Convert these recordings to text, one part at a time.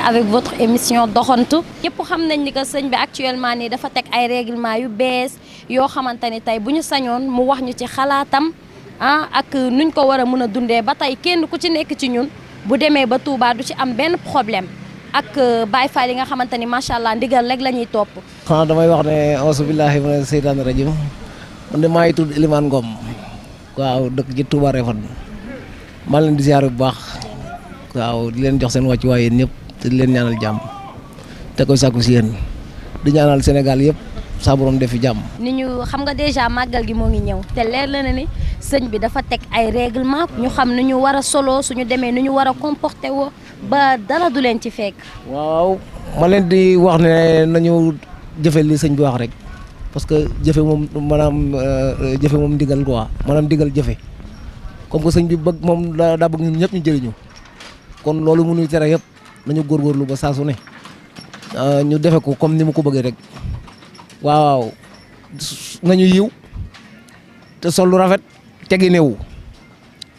avec votre émission doxantu. ñëpp xam nañ ni que sëñ bi actuellement nii dafa teg ay règlement yu bees yoo xamante ni tey bu ñu sañoon mu wax ñu ci xalaatam ak nuñ ko war a mën a dundee ba tey kenn ku ci nekk ci ñun bu demee ba Touba du ci am benn problème ak Baye Fall yi nga xamante ni macha allah ndigal rek la ñuy topp. xanaa damay wax ne auzu billaahi mina seytaani rajiim man de maa ngi tudd Elimane Ngom waaw dëkk ci Touba Refane maa leen di ziar bu baax waaw di leen jox seen wàccuwaay yéen ñëpp te di leen ñaanal jàmm te koy sàkku si yéen di ñaanal Sénégal yëpp saa borom def fi jàmm. ni ñu xam nga déjà màggal gi moo ngi ñëw te leer la na ni sëñ bi dafa teg ay règlement ñu xam nu ñu war a solo suñu demee nu ñu war a comporté woo ba dara du leen ci fekk. waaw ma leen di wax ne nañu jëfe li sëñ bi wax rek parce que jëfe moom maanaam jëfe moom ndigal quoi maanaam ndigal jëfe comme que sëñ bi bëgg moom daa bëgg ñun ñëpp ñu jëriñu kon loolu mënuy tere yëpp nañu góorgóorlu ba saa su ne ñu defe ko comme ni mu ko bëggee rek waaw nañu yiw te sol lu rafet tegi newu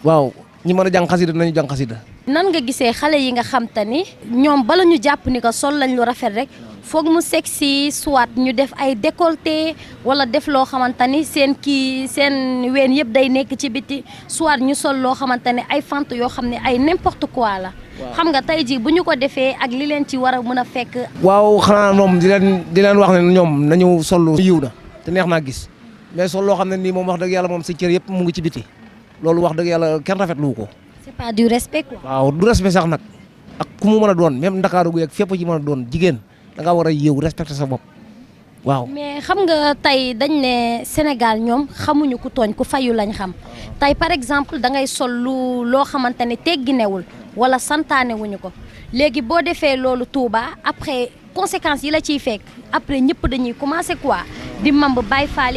waaw ñi mën a jàng xasida nañu jàng xasida. nan nga gisee xale yi nga xam te ni ñoom bala ñu jàpp ni que sol lañ lu rafet rek foog mu sexy soit ñu def ay décolleté wala def loo xamante ni seen ween yëpp day nekk ci biti soit ñu sol loo xamante ne ay fant yoo xam ne ay n'importe quoi la. xam nga tey jii bu ñu ko defee ak li leen ci war a mën a fekk. waaw xanaa moom di leen wax ne ñoom nañu sol yiw na te neex naa gis mais sol loo xam ne nii moom wax dëgg yàlla moom sa cër yëpp mu ngi ci biti loolu wax dëgg yàlla kenn rafetlu ko. c'est pas du respect quoi. waaw du respect sax nag ak ku mu mën a doon même Ndakaaru gu yeeg fépp ci mën a doon jigéen da ngaa war a yiw respecter sa bopp waaw. mais xam nga tey dañ ne Sénégal ñoom xamuñu ku tooñ ku fayu lañ xam tey par exemple da ngay sol loo xamante ne tegginewul wala santaane wuñu ko léegi boo defee loolu Touba après conséquences yi la ciy fekk après ñëpp dañuy commencer quoi di mamb Baye Fall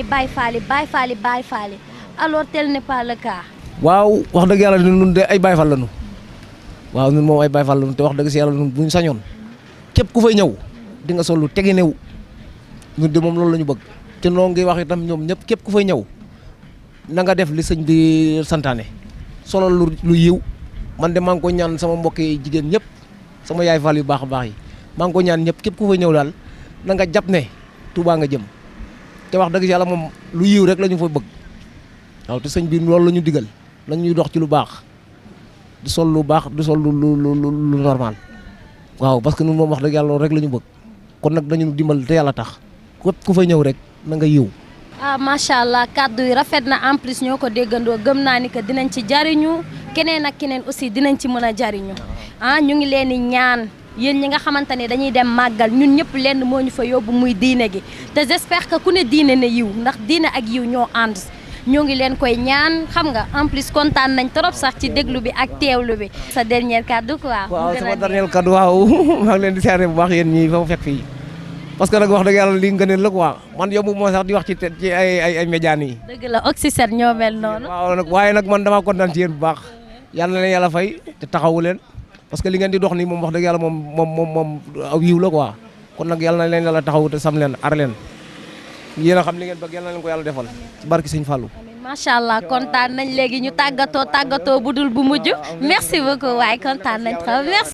alors tel n'est pas le cas. waaw wax dëgg yàlla ñun de ay Baye Fall lañu waaw ñun moom ay Baye Fall lañu te wax dëgg si yàlla ñun buñ sañoon képp ku fay ñëw di nga sol lu teginewu ñun de moom loolu la ñu bëgg te noo ngi wax itam ñoom ñëpp képp ku fay ñëw na nga def li sëñ bi santaane solal lu yiw man de maa ngi ko ñaan sama mbokki jigéen ñëpp sama yaay Fall yu baax a baax yi maa ngi ko ñaan ñëpp képp ku fay ñëw daal na nga jàpp ne Touba nga jëm te wax dëgg yàlla moom lu yiw rek la ñu fa bëgg waaw te sëñ bi loolu la ñu digal nañ ñuy dox ci lu baax di sol lu baax di sol lu normal waaw parce que ñun moom wax dëgg yàlla loolu rek la ñu bëgg kon nag dañu dimbal te yàlla tax képp ku fay ñëw rek na nga yiw. macha allah kàddu yi rafet na en plus ñoo ko déggandoo gëm naa ni que dinañ ci jariñu keneen ak keneen aussi dinañ ci mën a jariñu ñu ngi leen di ñaan yéen ñi nga xamante ne dañuy dem màggal ñun ñëpp lenn moo ñu fa yóbbu muy diine gi te j'espère que ku ne diine ne yiw ndax diine ak yiw ñoo ànd ñoo ngi leen koy ñaan xam nga en plus kontaan nañ trop sax ci déglu bi ak teewlu bi. sa dernier kàddu quoi. waaw sama dernier kàddu waaw maa ngi leen di seere bu baax yéen ñi fa fekk fii parce que nag wax dëgg yàlla li ngëneel la quoi man yomb moo sax di wax ci ay médias yi. dëgg la Oxygène ñoo mel noonu. waaw nag waaye nag man damaa kontaan ci yéen bu baax yàlla na leen yàlla fay te taxawu leen parce que li ngeen di dox nii moom wax dëgg yàlla moom aw yiw la quoi kon nag yàlla na leen yàlla taxawu te sam leen ar leen yéen a xam li ngeen bëgg yàlla na leen ko yàlla defal ci barki Sëñ Fallou. macha allah kontaan nañ léegi ñu tàggatoo bu dul bu mujj merci beaucoup waaye kontaan nañ trop merci.